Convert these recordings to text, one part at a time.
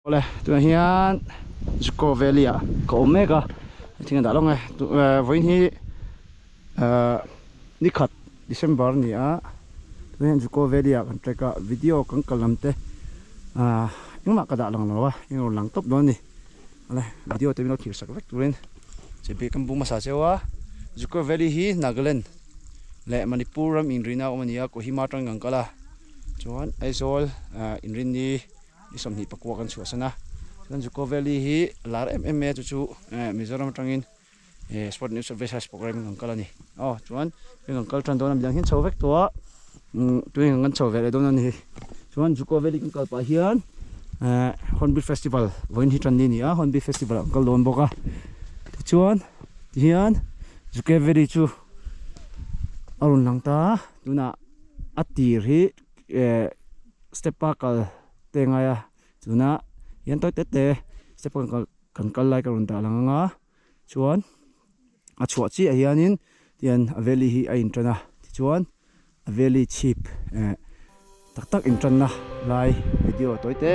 Awle tunah hian Zuko Valley ah ka awm mek a thing a dah lawng e vawiin hi ahh nikhat December a ni a tunah hian Zuko Valley ah kan trek a video kan kal lam te ahh engmah ka dah lang lo a eng rawn lang tawp dawn a ni awle video te min lo thlir sak vek turin chebik kan bung hmasa cheu a Zuko Valley hi Nagaland leh Manipur ram inrina a awm a ni a Kohima atangin kan kal a chuan Aizawl ahh inrinni. Ni 24 kan chhuahsan a, chuan Dzukou Valley hi a lar em em mai a chu chu Mizoram atangin Sport News of Vessels programme in kan kal a ni. Aw chuan heng kan kal tan dawn a midang hian chho vek tawh a, tuiin kan chho ve leh dawn a ni. Chuan Dzukou Valley kan kal pah hian Hornbill Festival vawiin hi tan ni a ni a, Hornbill Festival ah kan kal dawn bawk a. Tichuan tihian Dzukou Valley chu a rawn lang ta a, tunah a tir hi step a kal te ngai a tuna hian tawi te te step a kan kal lai ka rawn dah lang anga chuan a chhuah chiah hianin tian a valley hi a intan a tichuan a valley chhip eh tak tak intanna lai video tawi te.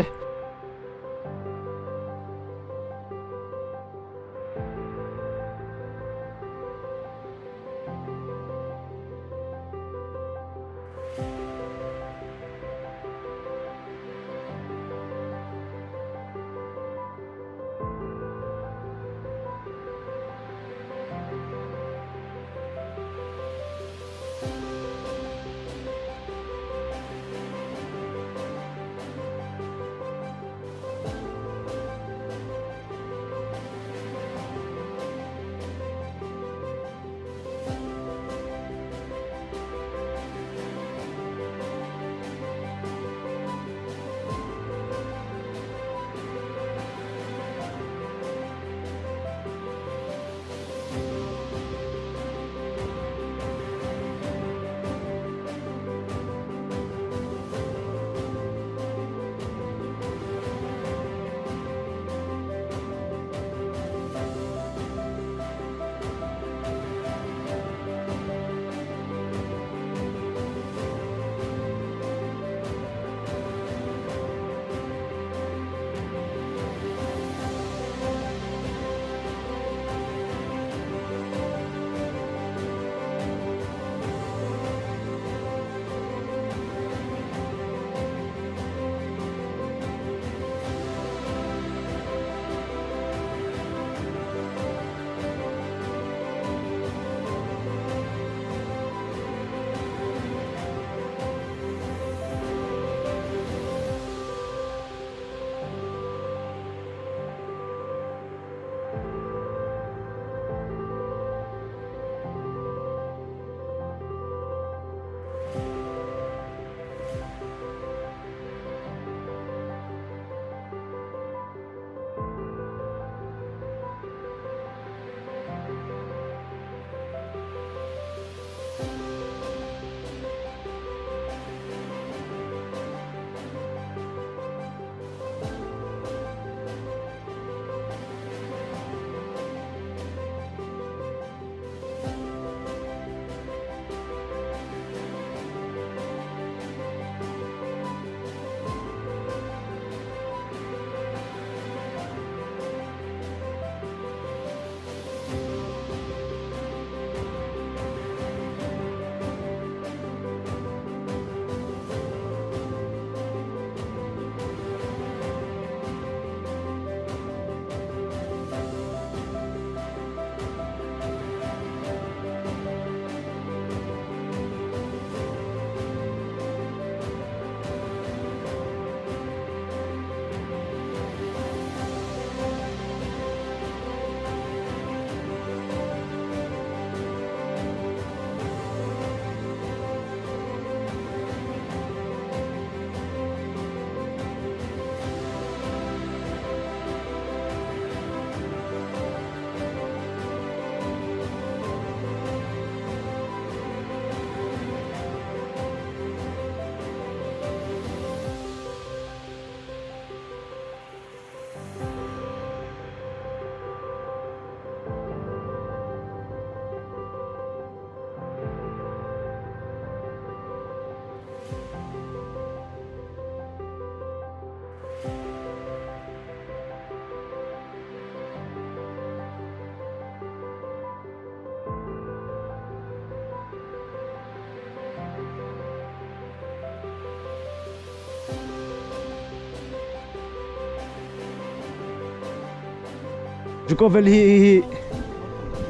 Dzuko Valley hi hi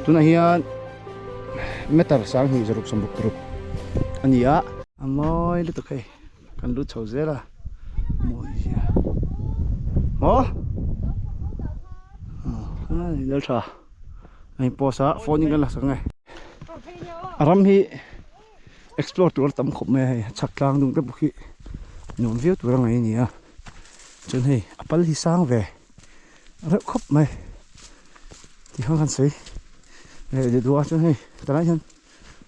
tunah hian meter 2 6 6 a ni a. A mawi lutuk hei kan lut chho zel a mawi zia maw lal tha a in post a phone in kan la sak ange a ram hi explore tur a tam khawp mai a hei chhak tlang dung te pawh khi nuam viau tur a ngaih a ni a chuan hei a pal hi sang ve reuh khawp mai ti khan kan sawi leh duh duh a chuan hei tilai hian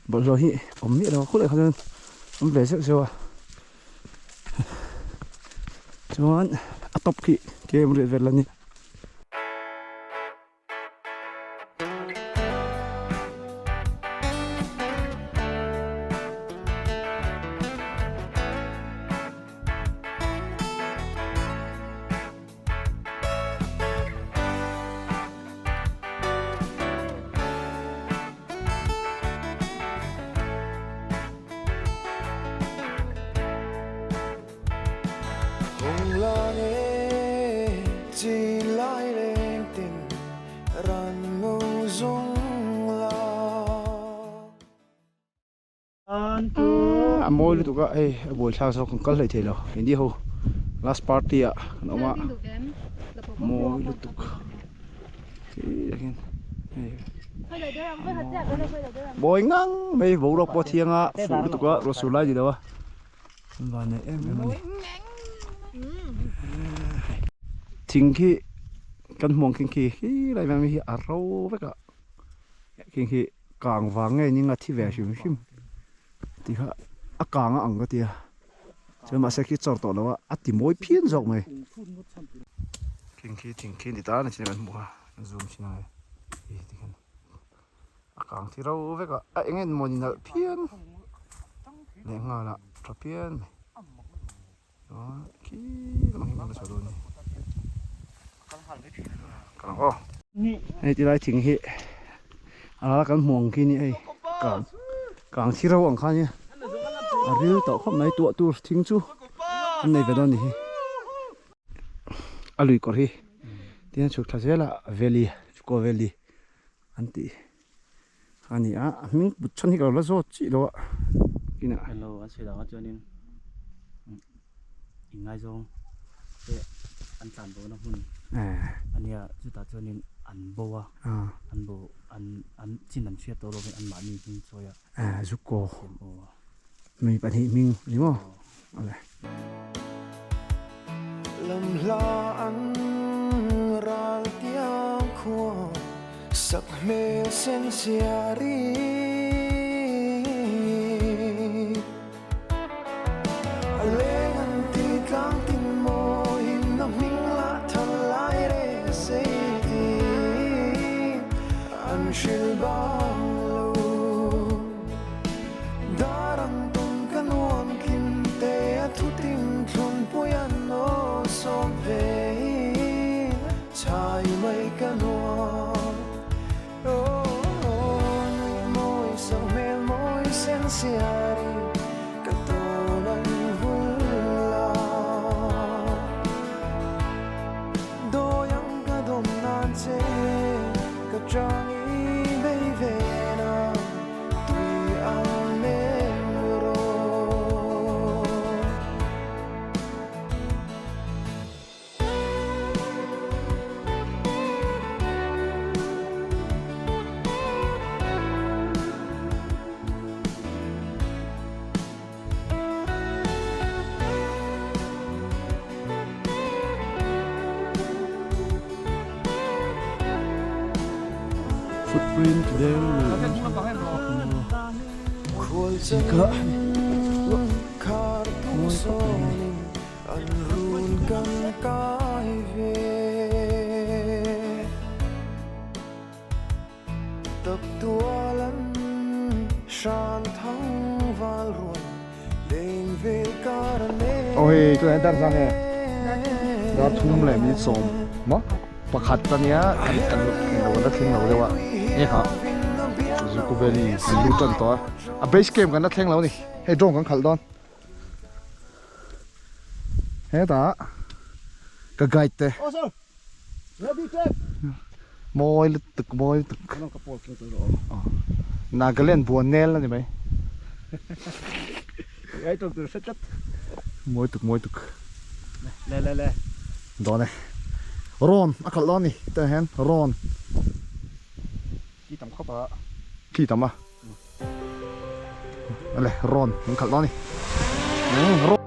bawlhhlawh hi awm miah lo a khulai kha chuan awm ve zeuh zeuh a chuan a top khi tlem riat vel a ni. A mawi lutuk a hei a buaithlak zawk kan kal hlei thei lo hindi ho last party ah kan awm a mawi lutuk mawi ngang mai boruak pawh a thiang a fuh lutuk a ruah sur lai ni lo a. Van nei em em a ni. Thing khi kan hmuh ang khing khi khi lai veng hi a ro vek a khing khi kang vang nge ni nga thi ve hrim hrim tih kha a kang a ang ka tia chuan mahse khi chawr tawh lo a a ti mawi phian zawk mai. Khing khi thing khi ni ta a ni chin a kan hmuh a zoom chin a hei tikhian. A kang thi ro vek a a eng emaw ni nalh phian leh nghal a tha phian mai chuan khi lamah hian kan la chho dawn a ni kal ang aw hei ti lai thing hi a lala kan hmuh ang khi ni hei kang kang thi ro ang kha nia a ril tawh khawp mai tuah tur thing chu an nei ve dawn a ni hi a lui kawr hi tihian chhuk thla zel a valley chukua valley. An tih a ni a, a hming put chhan hi ka lo la zawt chih lo a kinah. Hello an sawi dang ah chuanin inngaizawng te an tlan bo na hmun a nia chutah chuanin an bo a an bo an an chin an hriat tawh lovin anmahni hming chawi a Zuko mi pahnih hming a ni maw awle. Lam hla an ral tiang khua sak hmel sen sia ri. A leng an ti tlang tin mawiin a hming lah thal lai reng a sei ti an hril bang lo. Dar ang tum ka nuam kim te a thu tin thlun pui an aw sawm ve in chhai mai ka nuam Aw nui mawi sak hmel mawi sen siari ka tawn an vul la Dawi ang ka dawm nan che ka chang i bei ve na. Tui ang nem rawh. Footprint deuh Zika mawi khawp mai a ni. Aw hei tunah hian dar zang nge dar thum leh minute sawm maw pakhat a nia kan kan lo la thleng lo deuh a nge kha Zuku Valley kan lut tan tawh a a base camp kan la thleng lo a ni hei drone kan khalh dawn hetah ka guide te. Mawi lutuk mawi lutuk. Nagaland buan nel a ni mai. Ai tawng tur hre tlat. Mawi tuk mawi tuk. Le le le. Dawn e. Rawn a khalh dawn a ni tah hian rawn. Khi tam khawp a. Khi tam a. Ale rawn an khalh dawn a ni. Rawn.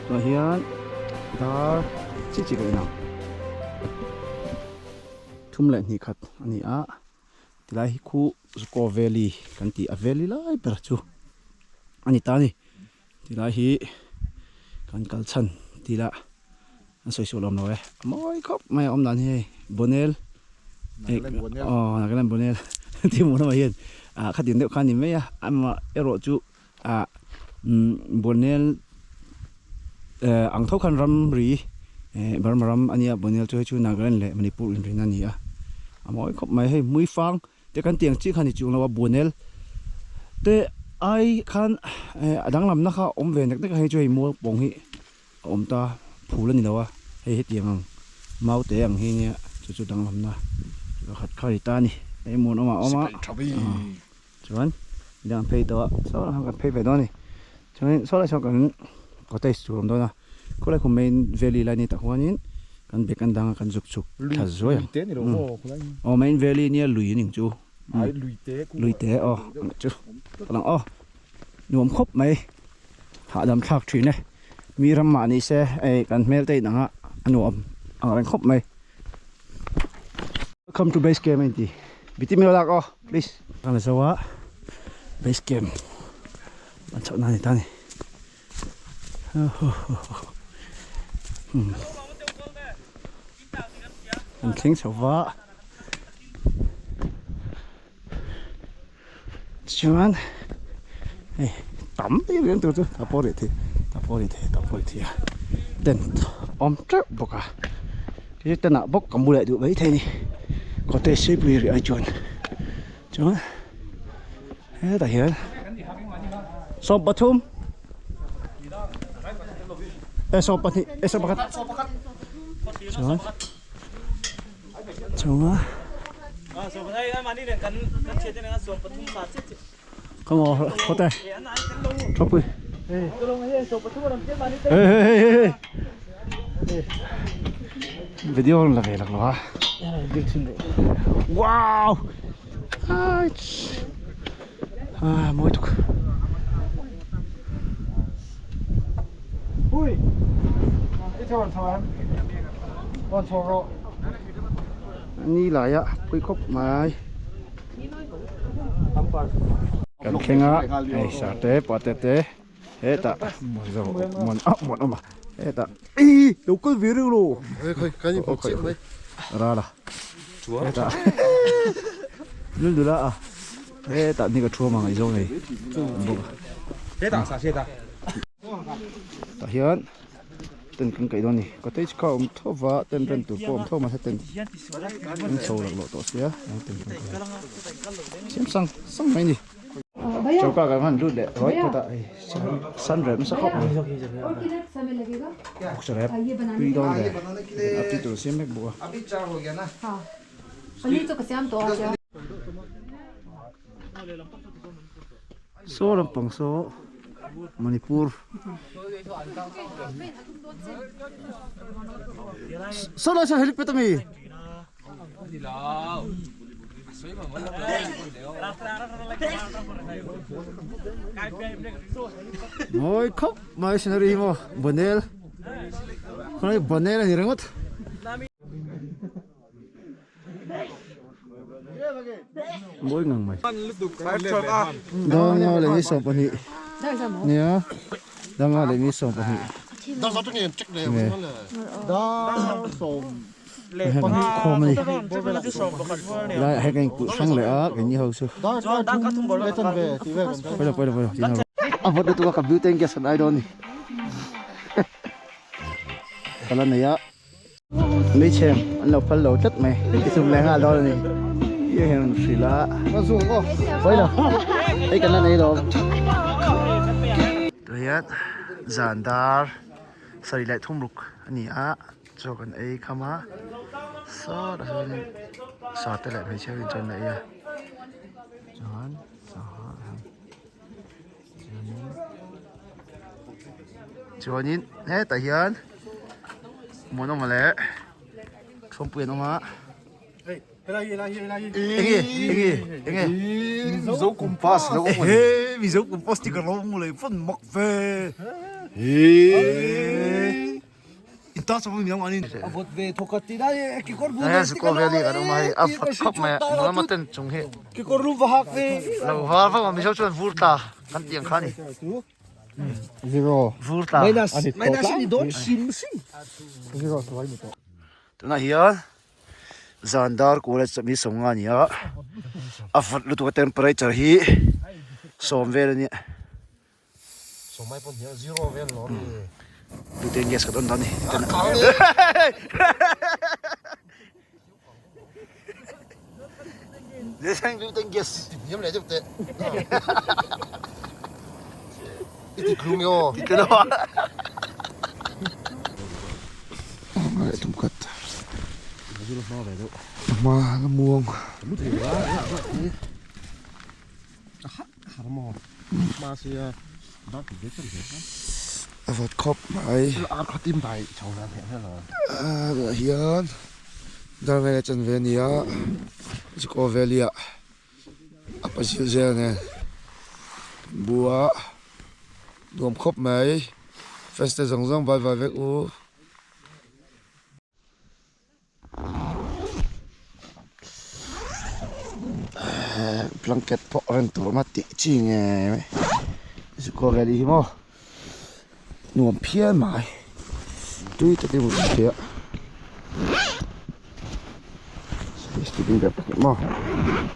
Tunah hian dar chi chi ka en ang thum leh hnih khat a ni a tilai hi khu Zuko Valley kan tih a valley lai ber chu a ni ta a ni. Tilai hi kan kal chhan tila an sawi sual awm lo e a mawi khawp mai a awm dan hi hei Bonel aw Nagaland Bonel tih hmuh lamah hian ah khatin deuh kha a ni mai a amah erawh chu ah Bonel eh ang tho khan ramri eh Burma ram a nia Bonel chu hei chu Nagaland leh Manipur inrina a ni a a mawi khawp mai hei Hmuifang Te kan tiang chiah kha ni chung lo a Buanel te ai khan a danglamna kha awm ve nek nek a hei chu hei mual pawng hi a awm ta phul a ni lo a hei hetiang ang mau te ang hi nia chu chu danglamna pakhat kha a ni ta a ni hei muan awmah a awm a chuan midang an phei tawh a saw lah khan kan phei ve dawn a ni chuanin saw lai sawn kan cottage tur a awm dawn a khawlai khu main valley lai ni tak huanin Kan bag an dang a kan zuk chhuk thla zuai ang. Aw main valley nia lui aning chu. Lui te aw chu ka lang aw nuam khawp mai hahdam thlak thin e mi ram mah ni se hei kan hmel te inang a a nuam ang reng khawp mai. Welcome to base camp a inti biti mi lo lak aw please. Kan la zo a base camp an chhoh na a ni ta a ni. An thleng chho va chuan hei tam em em tur chu ta pawh rih thei ta pawh rih thei ta pawh rih thei a tent awm teuh bawk a khi tent ah bawk ka mu leh duh mai thei a ni cottage seipui rih ai chuan chuan hetah hian 13 e 12 e 11 chuan chunga ka ngaw khawt e thawpui hey hey hey hey video la ve lak lo a wow Ah, mawi tuk. Ui, i chawn chho em? Rawn chho rawh. Ni lai a pui khawp mai. Kan thleng a, hei sarte pate te hetah zo muan a muan awm a hetah ih lo kal ve reuh lo. Kan in pawh chiah mai. Rala. Hetah lul dula a hetah ni ka thu ang ngaihzawng nei bawk a. Tah hian tent kan kaih dawn a ni cottage kha a awm tho va tent rent tur pawh a awm tho mahse tent an chho lak loh tawh sia tent kan kaih a siam sang sang mai a ni. Choka kan han lut leh ruai phawt a hei sun rep nasa khawp mai bawksa rep tui dawn ve a tui tur siam vek bawk a. Saw lampang saw Manipur saw lai saw helipad ami. Mawi khawp mai scenery hi maw Bonel khawnge Bonel a ni ringawt. Mawi ngang mai. Danga leh mi 12. Nia. Danga leh mi 12. Khawm a ni. Lai ah hian kan inkulh hrang leh a keini ho chu. Pawilo pawilo pawilo A vawt lutuk a ka butane gas kan ai dawn a ni. Ka la nei a. Meichhem an lo phal lo tlat mai i chum leh nghal dawn a ni hei hian rawn hrilh a pawilo hei kan la nei lo tah hian zan dar sarih leh thum ruk a ni a chaw kan ei kham a sawtah sawn sa te leh hmeichhia ho in chaw an ei a chuan sangha Chuanin hetah hian Muanawma leh Thuampui an awm a. Enge enge enge Mizo compass lo awm Ehe Mizo compass sticker lo awm leh pawn mak ve. Inta chaw mi ang anin. A vawt ve thawkhat tih lai e kekawr bul Hei Zuko Valley kan awm a hei a vawt khawp mai a nula ten chung hi kekawr lum va hak ve. Lo var vak a Mizo chuan vur tla kan tih ang kha a ni. Zero. Vur tla. Minus minus a ni dawn hrim hrim. Zero tuai ni tawh. Tunah hian zan dar kul a chawhmi 50 a ni a a vawt lutuk a temperature hi 10 vel a nia. Sawmai pawh hnial zero vel lo ni. Butane gas ka dawn dawn ni. Butane gas. Ti hniam leh deuh teh. I ti tlung emaw. Ti tlung emaw. Tum khat. Hma la muang. A vawt khawp mai ah hian dar vel a chan ve a ni a Zuko Valley ah a pazil zel nen bua nuam khawp mai fans te zawng zawng bye bye vek u. Blanket pawh reng tur awm a tih chi ngei mai Zuko Valley hi maw nuam phian mai tui takin hmu thei a sleeping bag pahnih maw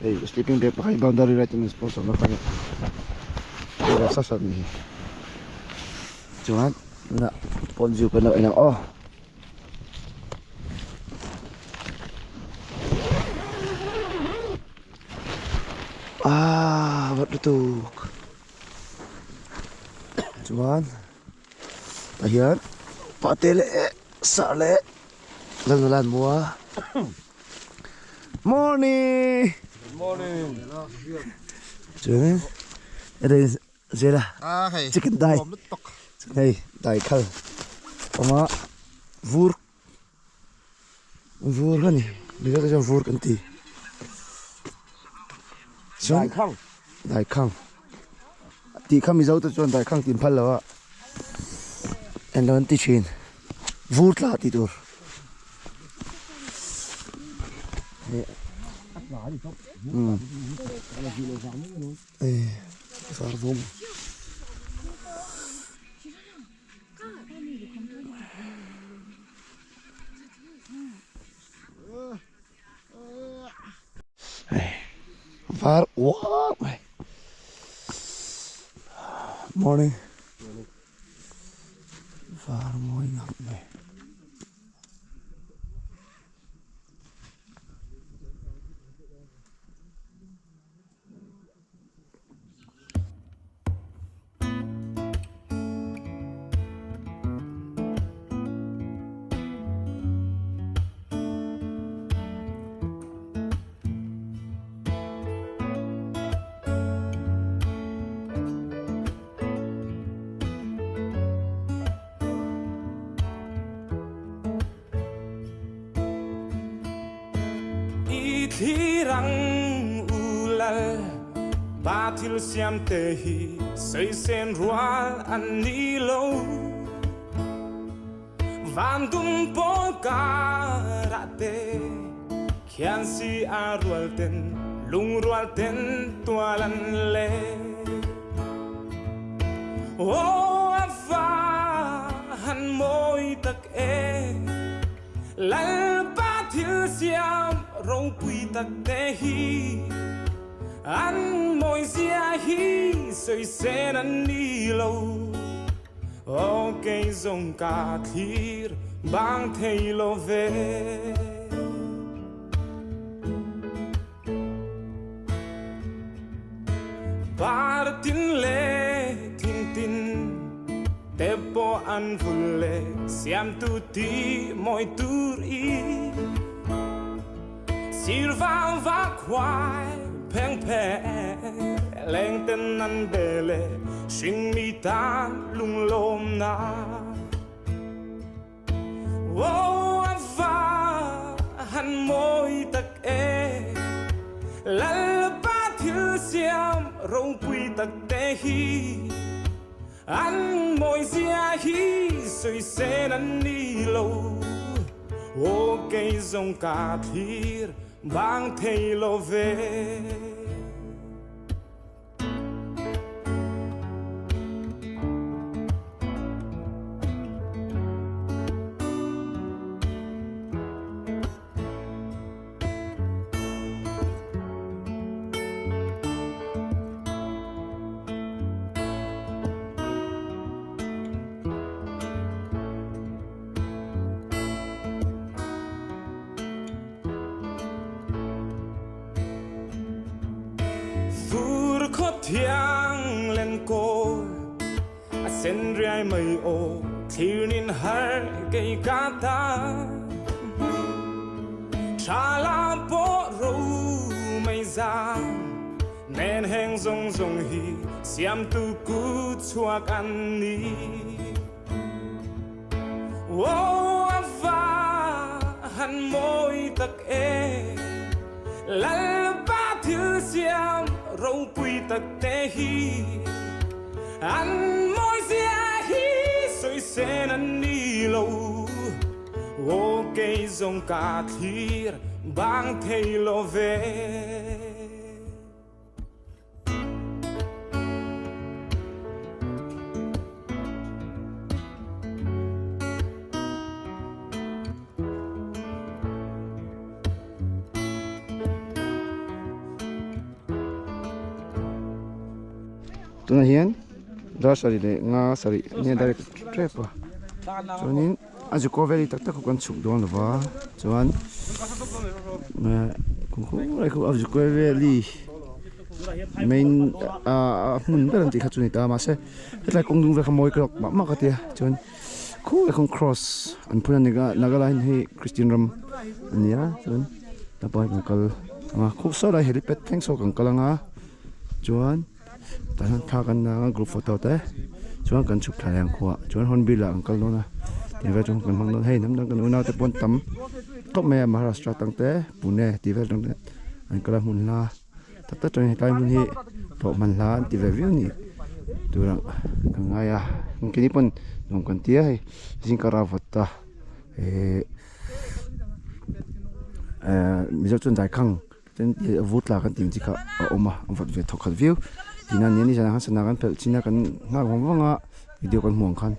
hei sleeping bag pakhat hi boundary right in sponsor na kha a ni sa sat ni chuan tunah pawn view kan lo en ang aw. Ah vat lutuk chuan tah hian pate leh sar leh lalnula an mu a morning chuanin Zela chicken dai hei dai khal awm a vur vur ka ni mizo te chuan vur kan ti chuan dai khang tih kha mizo te chuan dai khang tih an phal lo a englo an ti thin vur tla tih tur. Var vum. Var uar mai. Morning. Var mawi ngak mai. I thlir ang u lal pa thil siam te hi saisen rual an ni lo van dum pawl karah te. Khian si a rual ten lungrual ten tual an leng. Aw a va han mawi tak e, Lalpa thil siam ropui tak te hi, An mawi zia hi sawi sen an ni lo. Aw kei zawng ka thlir bang thei lo ve. Par tin leh thing tin te pawh an vul leh siamtu ti mawi tur i. Sir vang vak huai pheng pheng leng ten an be le hring mi tan lunglawmna. Aw a va han mawi tak e, Lalpa thil siam ropui tak te hi, An mawizia hi sawi sen an ni lo, aw kei zawng ka thlir bang thei lo ve. Fur khaw thiang len kawl A sen riai mai aw thlir nin har kei ka ta Tha la pawh ro mai zang nen heng zawng zawng hi siamtu kut chhuak an ni. Aw a va han mawi tak e, Lalpa thil siam ropui tak te hi, An mawi zia hi sawi sen an ni lo, Aw kei zawng ka thlir bang thei lo ve. Tunah hian dar sarih leh nga sarih nge dar tep a chuanin a zukaw veli tak tak kan chhuk dawn lova chuan a zukaw veli main ah a hmun ber an tih kha chu a ni ta mahse hetlai kawng dung vel kha mawi ka lawk mah mah ka tia chuan khawi khawn cross an phun a ni a nagaland hi christian ram a ni a chuan tlangval kan kal ang a khup saw lai helipad thleng saw kan kal ang a chuan. Tah hian thla kan la a group photo te chuan kan chhuk thla leh ang khuaah chuan hornbill ah an kal dawn a tih vel chu kan hmang dawn hei hnam dang kan unau te pawn tam tawp mai a Maharashtra tang te Pune tih vel tang te an kal a hmun hla tak tak chuan hetlai hmun hi hlawh hman hla an ti ve viau a ni turah kan ngai a keini pawn nuam kan ti a hei zingkar a vawt a ehh mizo chuan daikhang. Chuan vur tla kan tih ang chi kha a awm a a vawt ve thawk khat viau tihna a ni a nizan ah khan sana kan phelh chin a kan nghak vang vang a video kan hmuh ang khan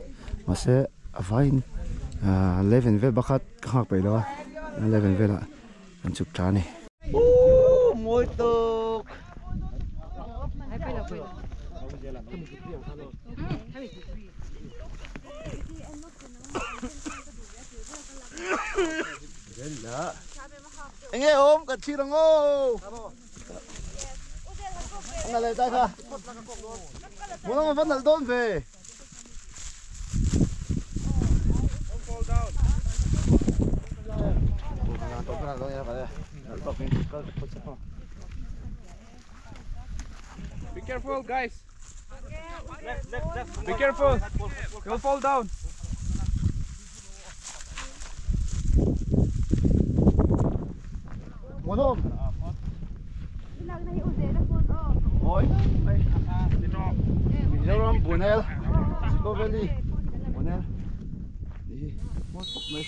mahse a vaiin ahh eleven vel bakhat ka nghak peih lo a eleven velah kan chhuk tha a ni. Enge awm kan thlir ang aw. An nalh leh tai kha. Hmuh a va nalh dawn ve. Be careful guys. Be careful. You'll fall down. Muanawm. Oi. Mizoram Bunel Dzukou Valley Bunel ni hi mawi khawp mai.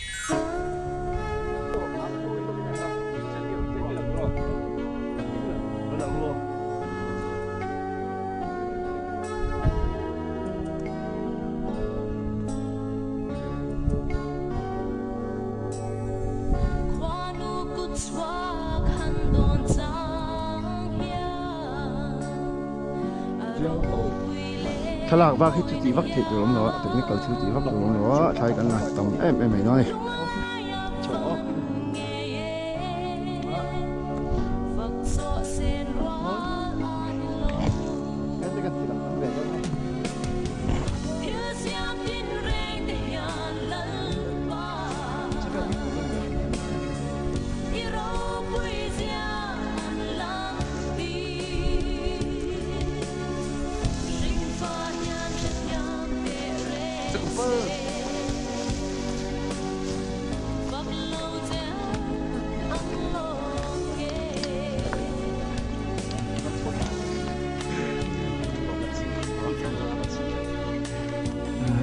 Thlalak bak hi chu tih vak theih tur a awm lo a, technical thil tih vak tur a awm lo a, thlai kan la tam em em mai dawn a ni.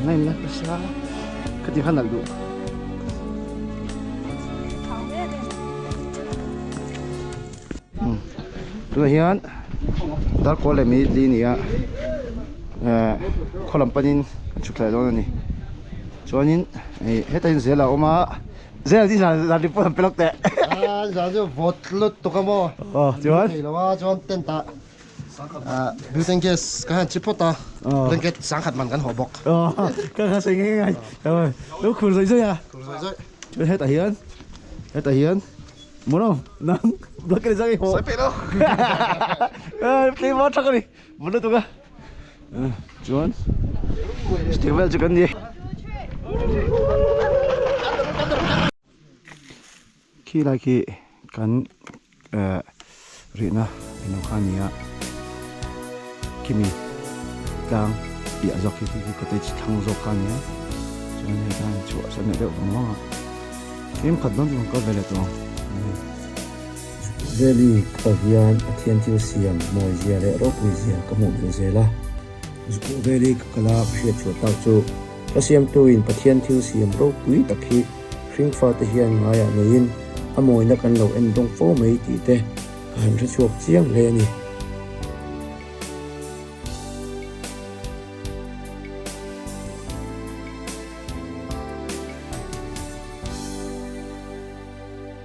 Nai la sa khati khan nalh duh. Tunah hian darkawl leh minute li a ni a eh khaw lam panin kan chhuk thlai dawn a ni chuanin ih hetah hian zel a awm a zel hi zan zan report an pe lawk teh a zan chu vawt lut tuk a maw aw chuan thei lo a chuan tent ah ah butane gas ka han chi phawt a blanket sangkhat man kan haw bawk aw ka kha sawi nge ngai lo khur zawih zawih a khur zawih zawih chuan hetah hian hetah hian Mono, nang blanket zang i haw. Sawi peih lo. Tlem a thak a ni. Vun lutuk a. Chuan chutiang vel chu kan ni. Khi lai khi kan rihna eng lo kha a ni a. Khimi tlang piah zawk khi khi cottage thlang zawk kha a ni a. Chuan hei khan chhuah san leh deuh vang vang a. Tlem khat dawn chu kan kal ve leh tawh ang. Valley khaw hian Pathian thil siam mawi zia leh ropui zia ka hmuh belh zel a. Zukawh Valley ka kal a ka hriat chhuah tak chu ka siamtuin Pathian thil siam ropui tak hi hringfate hian ngaiah neiin a mawina kan lo en dawng fo mai tih te ka han hre chhuak chiang hle a ni.